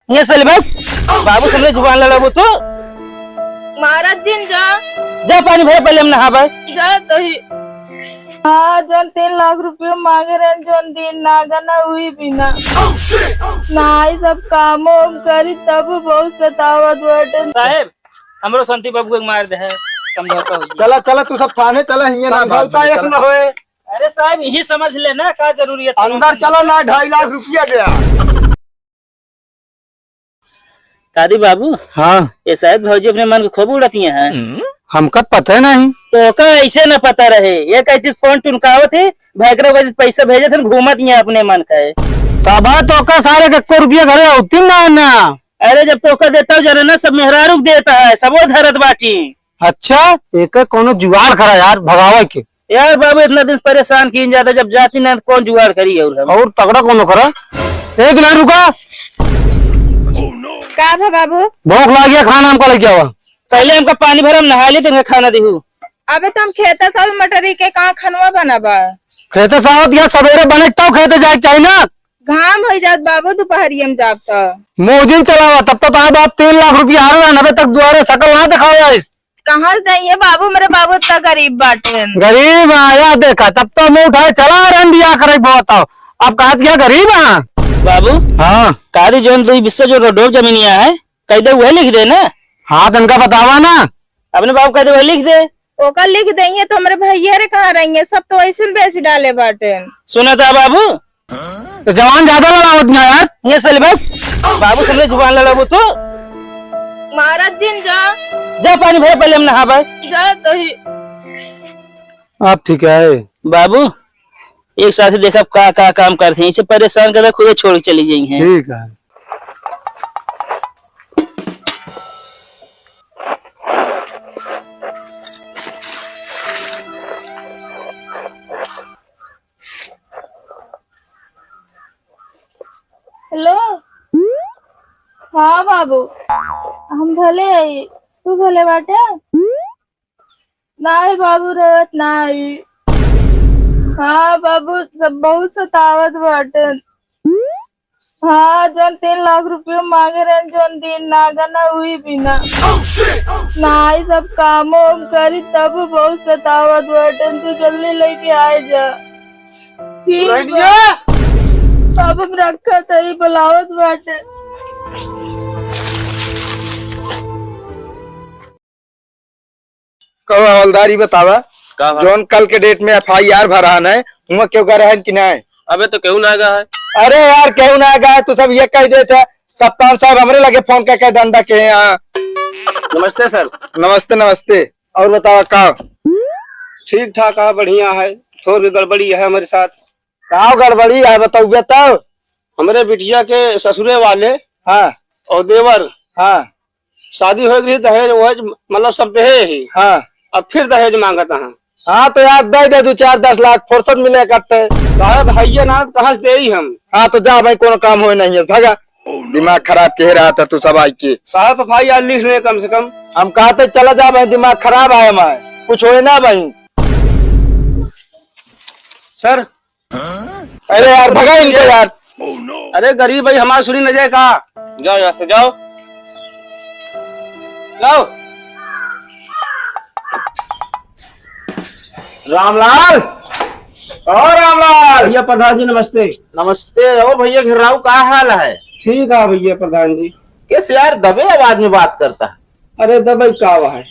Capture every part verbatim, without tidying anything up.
ये साले बस, बाबू से हमरे जुबान लड़ाबो तू। मारत दिन जा। जा पानी भरे, पहले हम नहाबे। जा तो ही। हाँ, जौन तीन लाख रुपया मांगे रहे, जौन दिन ना गना, उही बिना। ना, ई सब कामो हम करी, तब बहुत सतावत बाटे। साहेब, हमरो संती बबुआ के मार दे है, समझौता हो गया। चला, चला, तू सब थाने चला, हियाँ ना समझौता बात ऐसे करा। ना होए। अरे साहेब, यही समझ ले ना, का जरूरी है थाने अंदर में? चला ना, ढाई लाख रुपया गया। का दी बाबू? हाँ। ये शायद भौजी अपने मन के खूब उड़तिया हैं। हमका तो पता ही नहीं। तो का ऐसे न पता रहे, ये कहती फोन टुनकावत है, भैकरा वजह से पैसा भेजत है, घूमत ही है अपने मन का है। तबा तो का सारे के एको रुपया घरे होती ना ना। अरे जब तो का देता हूँ जाने ना, सब मेहरारू के देता है, सब वो धरत बाटी। अच्छा, एक कोनो जुगाड़ करा यार, भगावे के। यार बाबू, इतना दिन से परेशान कीन जाता, जब जाती ना तो कौन जुगाड़ करी और हम? और तगड़ा कोनो करा। एक मिनट रुका। का भा बाबू? भूख लाग गया, खाना हमका लेके आवा। पहले हमका पानी भरा, हम नहा ली, तुमका खाना दिहू। अबे तो हम खेते से मटरी के कहाँ खनवा बनाबा? खेते से आवत या सवेरे बने तब खेते जाए के चाही ना। घाम हो जात बाबू, दोपहरिया में जाब त। मोजिन चलावा, तब तो तार बाप तीन लाख रुपया हार रहा, अबे तक दुआरे शकल ना दिखावा है। कहाँ से देइये बाबू, मेरे बाबू इतना गरीब बाटेन। गरीब आया देखा, तब तो मुँह उठाए चला रहे बियाह करे बहुत। अब कहा दिया गरीब है। बाबू। हाँ। कारी जौन दुई बिस्सा जो रोडोब जमीनिया है, कह दे वह लिख दे ना। हाँ, तनका बतावा ना। अपने बाबू कह दे वह लिख दे। ओका लिख देइये तो हमरे भैया रे कहाँ रहिये, सब तो ऐसे में बेच डाले बाटेन। सुना था बाबू, तो जवान ज्यादा लड़ावत ना यार। ये साले बस, बाबू से हमरे जुबान लड़ाबो तू। मारत दिन जा। जा पानी भरे, पहले हम नहाबे। जा तो ही। आप ठीक है? बाबू, एक साथ ही देखब का, का काम करते हैं, इसे परेशान करके खुदे छोड़ के चली जाई हैं। ठीक है। हेलो। हाँ बाबू, हम भले हई, तू भले बाटे? नाई बाबू, रहत नाई। हाँ बाबू, सब बहुत सतावत बाटे। हाँ, जौन तीन लाख रुपया मांगे रहे, जौन दिन ना गना, उही बिना। ना, ई सब कामो हम करी, तब बहुत सतावत बाटे। तू जल्दी लेके आए जा। ठीक बा। अब हम रखत हई, बुलावत बाटे। कहो हवलदार, ई बतावा, का बा? जौन कल के डेट में एफ आई आर भरा है, हुआ केहू गए रहन कि नहीं? अबे तो केहू ना गए है। अरे यार, केहू ना गए है, तू सब ये कह देते, कप्तान साहब हमरे लगे फोन करके डंडा के यहाँ। नमस्ते सर। नमस्ते, नमस्ते। और बतावा का? ठीक ठाक है, बढ़िया है, थोड़ी गड़बड़ी है हमारे साथ। का गड़बड़ी है, बताओ तब। हमरे बिटिया के ससुरे वाले हाँ। और देवर हाँ। शादी हो गई, दहेज वहेज मतलब सब देहे ही। हाँ। अब फिर दहेज मांगत हैं। हाँ, तो यार दे दे दो चार दस लाख, फुर्सत मिले इकट्ठे। साहब, हइये ना, कहाँ से देई हम? हाँ, तो जा भाई, कोनो काम होए नहीं है, भागा। दिमाग खराब के रहा था तू सब आई के। साहब, एफ आई आर लिख ले कम से कम। हम कहते चला जा भाई, दिमाग खराब है हमारे, कुछ होए ना भाई। सर, अरे यार, भगा इनको यार। अरे गरीब भाई, हमार सुनी न जाए का? जाओ यहाँ से, जाओ, जाओ। रामलाल, ओ रामलाल। भैया प्रधान जी नमस्ते। नमस्ते। और भैया घेराऊ का हाल है? ठीक है भैया प्रधान जी। कैसे यार दबे आवाज में बात करता है? अरे दबे का है,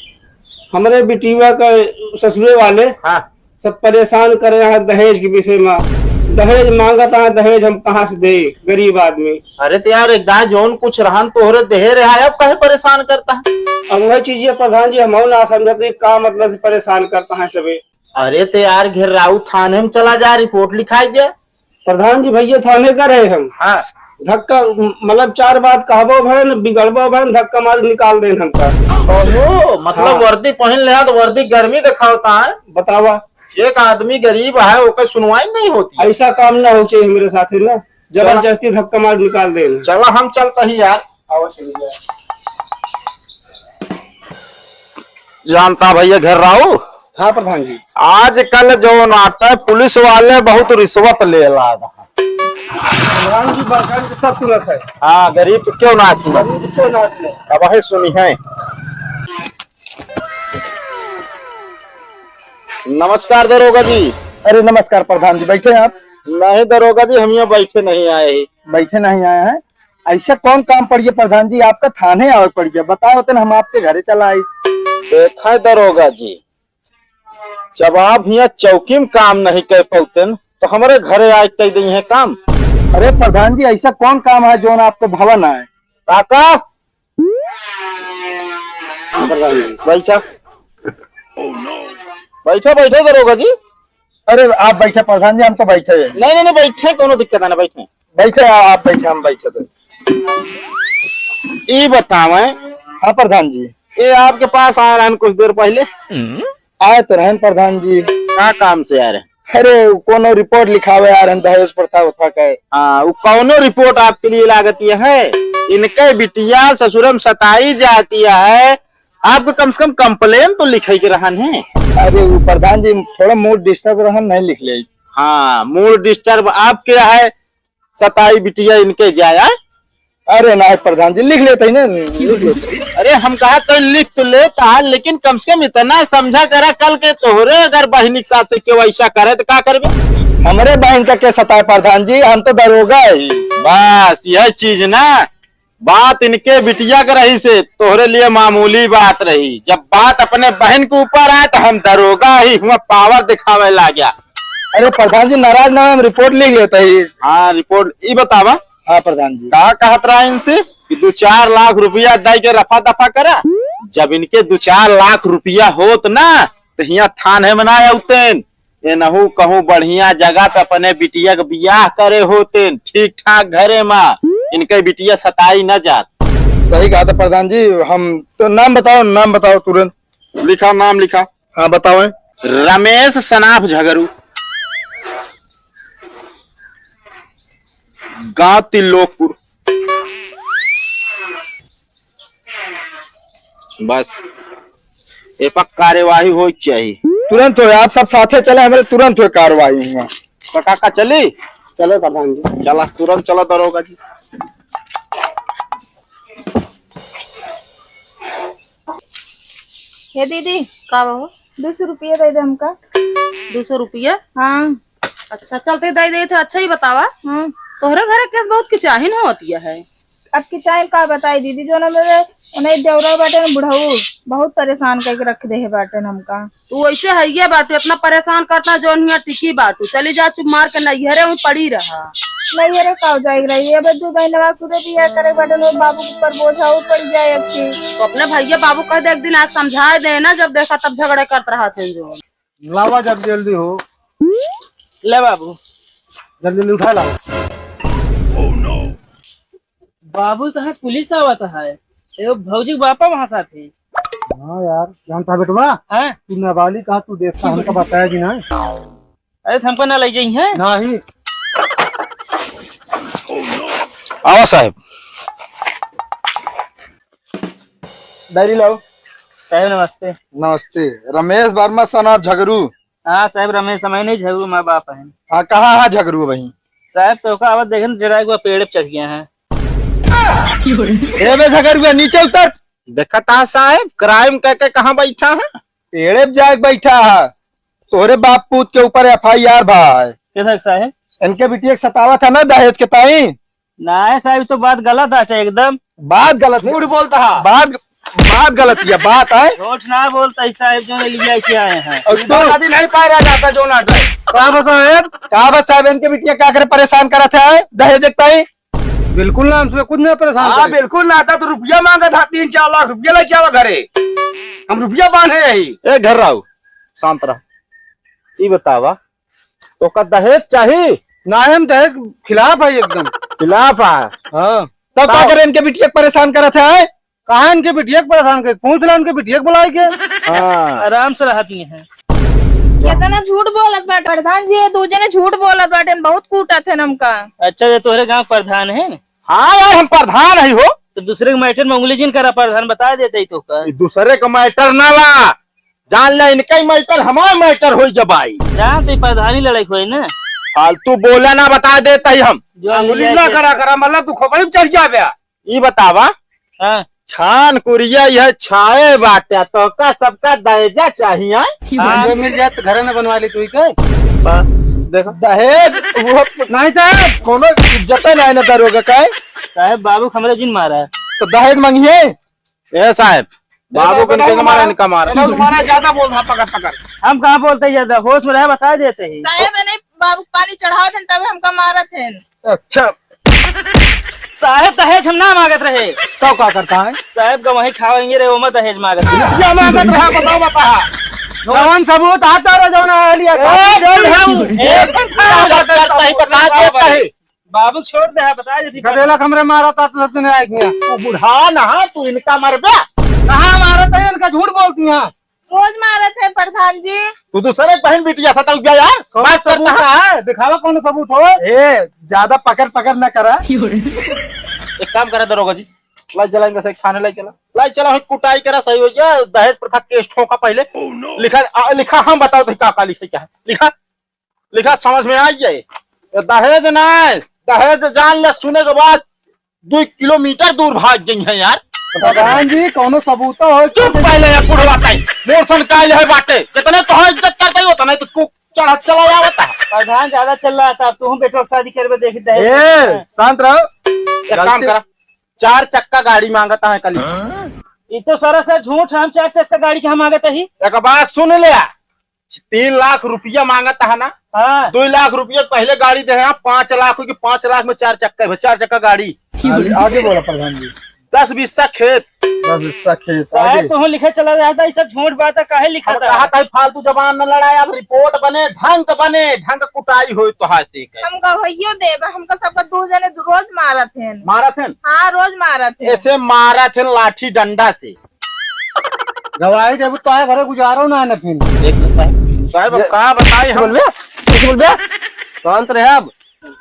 हमरे बिटिया का ससुरे वाले हाँ। सब परेशान करे हैं दहेज के विषय में। दहेज मांगत हैं, दहेज हम कहाँ से दे, गरीब आदमी। अरे तो यार, एक दाई जौन कुछ रहन तोहरे देहे रहा है, अब काहे परेशान करता है? अब वही चीज है प्रधान जी, हम ना समझते का मतलब से परेशान करता है सभी। अरे तो यार, घेराऊ थाने में चला जा, रिपोर्ट लिखाई दे। प्रधान जी, भैया थाने का रहे हम। हाँ। धक्का, मतलब चार बात कहबो भयन, बिगड़बो भयन, धक्का मार निकाल देन हमका। ओहो, मतलब हाँ। वर्दी पहन ले तो वर्दी गर्मी दिखावता है। बतावा। एक आदमी गरीब है, ओकर सुनवाई नहीं होती है। ऐसा काम ना हो चाहिए हमरे साथे ना, जबरदस्ती धक्का मार निकाल देन। चला हम चलता ही यार। जानता भैया घेराऊ? हाँ प्रधान जी। आजकल जो नाटक पुलिस वाले बहुत रिश्वत ले लाग। प्रधान जी, बड़का जी सब सुनत है। हाँ, गरीब तो क्यों ना सुनत? गरीब तो क्यों ना सुने? अब है सुनी है। नमस्कार दरोगा जी। अरे नमस्कार प्रधान जी, बैठे हैं आप। नहीं दरोगा जी, हम यहाँ बैठे नहीं आए हैं। बैठे नहीं आए हैं? ऐसा कौन काम पड़ गया प्रधान जी, आपका थाने आवे पड़ गया? बताओ तन, हम आपके घरे चला आई। देखा है दरोगा जी, जब आप हियाँ चौकी में काम नहीं कर पौतेन, तो हमरे घरे आए कह दई है काम। अरे प्रधान जी, ऐसा कौन काम है जोन आपको भवन आए? काका, बैठा, बैठा, बैठा दरोगा जी। अरे आप बैठे प्रधान जी, हम तो बैठे हैं। नहीं, नहीं, नहीं, बैठे, कोनो दिक्कत ना, बैठे। बैठे, आप बैठे, हम बैठे थे। ई बतावें। हाँ प्रधान जी। ये आपके पास आए रहन कुछ देर पहले? आए तो रहन प्रधान जी। का काम से आए रहन? अरे कोनो रिपोर्ट लिखावे आए रहन दहेज प्रथा उठा के। हाँ, वो कौनो रिपोर्ट आपके लिए लागत ये है? इनके बिटिया ससुरम सताई जाती है, आपको कम से कम कंप्लेन तो लिखे के रहन है। अरे वो प्रधान जी थोड़ा मूड डिस्टर्ब रहन, नहीं लिख ले। हाँ, मूड डिस्टर्ब आपके है, सताई बिटिया इनके जाया। अरे ना प्रधान जी, लिख लेते ही ना, लिख लेते ही। अरे हम कहा तो लिख तो लेता, लेकिन कम से कम इतना समझा करा, कल के तोहरे अगर बहिनी के साथ केहू ऐसा करे तो का करबे? हमरे बहन का के सताए प्रधान जी, हम तो दरोगा ही। बस यह चीज ना, बात इनके बिटिया के रही से तोहरे लिए मामूली बात रही। जब बात अपने बहन के ऊपर आए तो हम दरोगा ही हुआ पावर दिखावे लाग्या। अरे प्रधान जी नाराज ना, हम रिपोर्ट लिख लेते ही। हाँ रिपोर्ट ई बतावा। हाँ प्रधान जी। का कहत रहा इनसे कि दो चार लाख रुपया दे के रफा दफा करा। जब इनके दो चार लाख रुपया होत ना तो हियाँ थाने में ना आउतेन। एनहू कहूँ बढ़िया जगह पे अपने बिटिया के बियाह करे होतेन, ठीक ठाक घरे मा, इनके बिटिया सताई न जात। सही कहा था प्रधान जी। हम तो नाम बताओ, नाम बताओ तुरंत। लिखा, नाम लिखा। हाँ बताओ। रमेश सनाफ झगरू, गांव तिल्लोकपुर। बस, ए पर कार्यवाही होई के चाही। तुरंत हो, आप सब साथे चले, हमरे तुरंत हो कार्यवाही हुआ। तो काका चली? चलो प्रधान जी। चला, तुरंत चला दरोगा जी। हे दीदी, का बहू? दो सौ रुपया दे दे हमका। दो सौ रुपया? हाँ। अच्छा, चलते दे दे थे। अच्छा ही बतावा, हाँ। तोहरे घरे केस बहुत किचाहिन होतिया है। अब किचाहिन का बताई दीदी, जो ना मेरे उन्हें देवरा बाटे ना बुढ़ऊ, बहुत परेशान करके रख दे है बाटे ना हमका। तू ऐसे हइये बाटू, इतना परेशान करता जो हियाँ टिकी बाटू, चली जा चुप मार के नैहरे में पड़ी रहा। नैहरे का हो जाए रही है, अब दो महीना बाद खुदे बियाह करे बाटे ना, बाबू के ऊपर बोझा हो पड़ जाए अब की। तो अपने भैया बाबू कह दे, एक दिन आके समझाए दे ना, जब देखा तब झगड़े करत रहा थे जो। लावा जल्दी जल्दी हो। ले बाबू। जल्दी जल्दी उठा लाओ। बाबू तो है, पुलिस आवत है। एगो भौजी के बापा वहाँ साथे। हाँ यार, जानता बेटवा? हाँ? तू नाबालिग कहा, तू देखता, हमका बताया जी ना। अरे, तो हमको ना ले जाई है? नहीं। आवा साहब। डायरी लाओ। साहब नमस्ते। नमस्ते। रमेश वर्मा son of झगरू। हाँ साहब, रमेश समय नहीं, झगरू माँ बाप है। हाँ, कहाँ है झगरू भाई? साहब, तो का आवत देखे ना, जरा एक बार पेड़ पे चढ़ गया है। ए बे झगरुआ, नीचे उतर। देखा था साहब, क्राइम करके कहाँ बैठा है? पेड़े पे जाके बैठा है। तोहरे बाप पूत के ऊपर एफ आई आर भा है। के था साहब? इनके बिटिया के सतावा था ना दहेज के ताई। ना है साहब, तो बात गलत है एकदम। बात गलत, झूठ बोलता है। बात, बात गलत, ये बात है। झूठ ना बोलता है साहब, जो लिया के आए हैं। और तू शादी नहीं पाए रह जाता जो ना जाए। का बस साहब? का बस साहब, इनके बिटिया का करे परेशान करत है दहेज के ताई? बिल्कुल ना, हमसे कुछ ना परेशान हाँ, करे। बिल्कुल ना था, तो रुपया मांगा था, तीन चार लाख रुपया लेके आवा घरे, हम रुपया बांधे यही। ए घर राव, शांत रह। ई बतावा, तोका दहेज चाही? ना, हम दहेज खिलाफ है एकदम। खिलाफ है? हाँ। तब का करे इनके बिटिया के परेशान करत है? कहाँ इनके बिटिया के परेशान करे? पूछ ला इनके बिटिया के बुलाए के। हाँ। आराम से रहती हैं। कितना झूठ बोलत बाटे प्रधान जी, ये दू जने झूठ बोलत बाटे, बहुत कूटत है हमका। अच्छा, ये तोहरे गांव प्रधान है? हाँ यार, हम प्रधान है हो। तो दूसरे के मैटर में उंगली जिन करा, प्रधान बता देते ही तो का। ई दूसरे का मैटर ना ला, जान ले इनका ही मैटर, हमारा मैटर होई जब आई। जान तो प्रधानी लड़ाई होई ना। फालतू बोला ना, बता देत ही हम। जो अंगुली ना करा करा, मतलब तू खोपड़ी पे चढ़ जाबे। ई बतावा, हाँ। छान कुरिया यह छाए बाटे, तोहका सबका दहेजा चाहिए? हाँ। जो मिल जाए तो घर में बनवा ली तू ही के। बा-, देखो। दहेज वो नहीं साहब, कोनो इज्जत नहीं ना दरोगा का है। साहब, बाबू हमरे जिन मारा है। तो दहेज मांगिए। ए साहब, बाबू को इनके मारा, इनका मारा। इनका मारा, ज्यादा बोल रहा, पकड़, पकड़। हम कहाँ बोलते हैं ज्यादा, होश में रहे, बता देते हैं। साहब, नहीं, बाबू पानी चढ़ावत हैं, तब हमका मारत हैं। अच्छा। साहब, दहेज हम ना मांगत रहे। तो का करता है? साहब, गंवही खावेंगे रे, ओमा दहेज मांगत रहे। क्या मांगत रहा, बताओ, बता। कौन सबूत आता रहा, जौन आ लिया? ए, जौन है वो। ए, चुप करता ही, बता देता है। बाबू छोड़ दे, बता दे, गदेला हमरे मारा था, तो तूने आए किया। तू बुढ़ा ना, तू इनका मरबे। कहाँ मारत है, इनका झूठ बोलती हैं। रोज मारत है प्रधान जी। तू दूसरे के बहन बिटिया सताऊ गया यार, कौन बात करता सबूत है। है? दिखावा कौन सबूत हो। ए, ज्यादा पकड़ पकड़ ना करा। एक काम करा दरोगा जी, लाई चला इनका से थाने लाई चला, लाई चला, वहीं कुटाई करा, सही हो गया। दहेज प्रथा केस ठोका पहले। लिखा, आ, लिखा, हम बताओ तो का का लिखे, क्या है लिखा। लिखा समझ में आ जाए। ये दहेज ना है, दहेज जान ले, सुने के बाद दो किलोमीटर दूर भाग जाइए यार। प्रधान जी, कौनो सबूत हो? चुप पहले, ये बुढ़वा ताई। मोर सन काल है बाटे, जितने तो इज्जत करते हो, उतने तो कु-, चढ़त चला जावता है। प्रधान ज्यादा चल रहा था, अब तू बेटवा के शादी करबे, देखी दहेज। ए, शांत रहो। एक काम करा, चार चक्का गाड़ी मांगता है कल। ये तो सरासर झूठ है, हम चार चक्का गाड़ी के हम मांगत ही। एक बात सुन ले, तीन लाख रुपया मांगत है ना? हाँ। दो लाख रुपया पहले गाड़ी दे हैं, पाँच लाख हो कि पाँच लाख में चार चक्का है, चार चक्का गाड़ी। आगे, आगे बोला प्रधान जी। दस बीसा खेत। दस बीसा खेत, साहब, आगे। तुम लिखे चला जाता, ये सब झूठ बात है, काहे लिखा हम था? कहा था, फालतू जबान न लड़ाए, अब रिपोर्ट बने, ढंग बने, ढंग कुटाई होई तो हाय से कहे। हम गवाहियो देब, हमका सबका दो जने रोज मारत हैं। मारत हैं? हाँ, रोज मारत हैं। ऐसे मारत हैं लाठी डंडा से। गवाही देबू तो आए घरे गुजारो ना है ना फिर। देख लो साहब, साहब, अब ये का बताई हम? बोलबे? कैसे बोलबे? शांत रहे अब।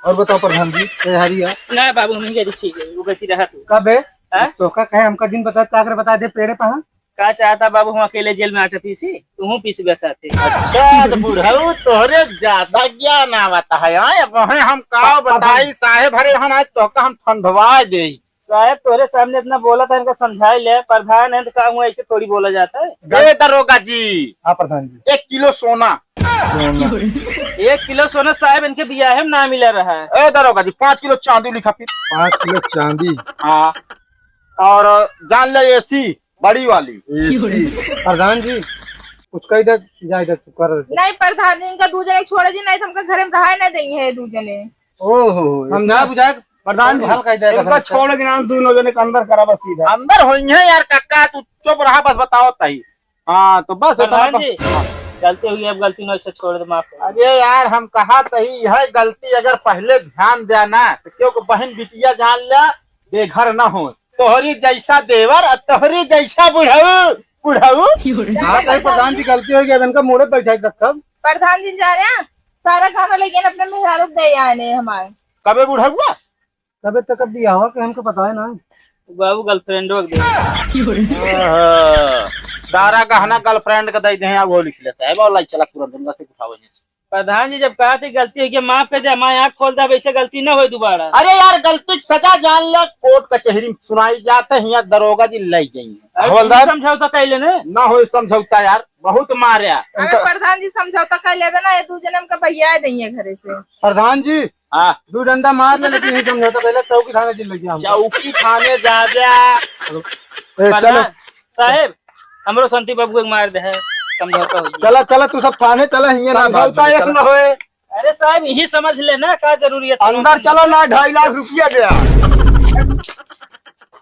और बताओ प्रधान जी, तैयारी है? ना बाबू, हम ही गलती ठीक है, वो गलती रहा तू। कब है? हाँ? तो का कहे हमका दिन बता, का करे बता दे, पेड़े पहा। का चाहता बाबू, हम अकेले जेल में आटा पीसी, तू पीस बे साथे। अच्छा, तो बुढ़ऊ तोहरे ज्यादा ज्ञान आवत है, हाँ? अब वहीं हम का अब बताई, साहेब हरे रहन आज तोहका हम ठंडवा देई। साहेब, तोहरे सामने इतना बोला था, इनका समझाई ले, प्रधान है तो का हुआ, ऐसे थोड़ी बोला जाता है। ए दरोगा जी। हाँ प्रधान जी। एक किलो सोना। सोना। एक किलो सोना साहेब, इनके बियाहे में ना मिला रहा है। ए दरोगा जी, पाँच किलो चांदी लिखा फिर। पाँच किलो चांदी। हाँ। और जान ले एसी बड़ी वाली। एसी। प्रधान जी, कुछ कही दे, जाए दे, चुप कर। नहीं प्रधान जी, इनका दू जने छोड़े जी, नहीं तो हमका घरे में रहाए ना देंगे है दू जने। ओहो, समझा बुझा के प्रधान जी, हल कह देगा इनका सब। छोड़ के ना, दोनों जने के अंदर करा बस सीधा। अंदर होइहैं यार, काका, तू चुप रहा, बस बताओ तही। हाँ, तो बस इतना प्रधान ब- जी, गलती हुई, अब गलती नहीं, अच्छा छोड़ दे, माफ कर दे। अरे यार, हम कहा तही, यह गलती अगर पहले ध्यान देना, तो क्योंकि बहन बिटिया जान ले, बेघर न हो। तोहरी जैसा देवर और तोहरी जैसा बुढ़ऊ, बुढ़ऊ। हाँ, कहीं प्रधान जी गलती हो गई, अब इनका मोड़े बैठा के रखब। प्रधान जी जा रहे हैं, सारा गहना लेके अपने मेहरारू के दे आए ने हमारे। कबे बुढ़उआ? तबे तक अब बियाह के हमको पता है ना। बाबू girlfriend हो गए। ओहो, सारा गहना girlfriend के दे दे हैं, अब वो लिख ले साहब, और लाई चला तुरंत गंगा से उठाओ यहाँ से। प्रधान जी जब कहा थी गलती हो गया, माफ कर दे, हमारी आँख खोल दे, अब ऐसे गलती न होए दोबारा। अरे यार, गलती की सजा जान ले, कोर्ट कचहरी में सुनाई जाते हैं, यहाँ दरोगा जी ले जाएंगे। अरे हवलदार। तुम समझौता कर लेने। ना होए समझौता यार, बहुत मारे। अगर प्रधान जी समझौता कर लेबे ना, ये दू जने हमका बहिया देंगे घरे से। प्रधान जी, हाँ। दू डंडा मार ले, लेकिन यही समझौता पहले चौकी थाने जिन लग गया हमको। चौकी थाने जा जा। ए, चलो। प्रधान साहेब, हमरो संती बाबू के मार दे है, समझौता हो गया। चला, चला, तू सब थाने चला, हियाँ ना समझौता बात ऐसा चला। ना होए। अरे साहब, यही समझ ले ना, का जरूरी है थाना अंदर में? चलो ना, ढाई लाख रुपया गया।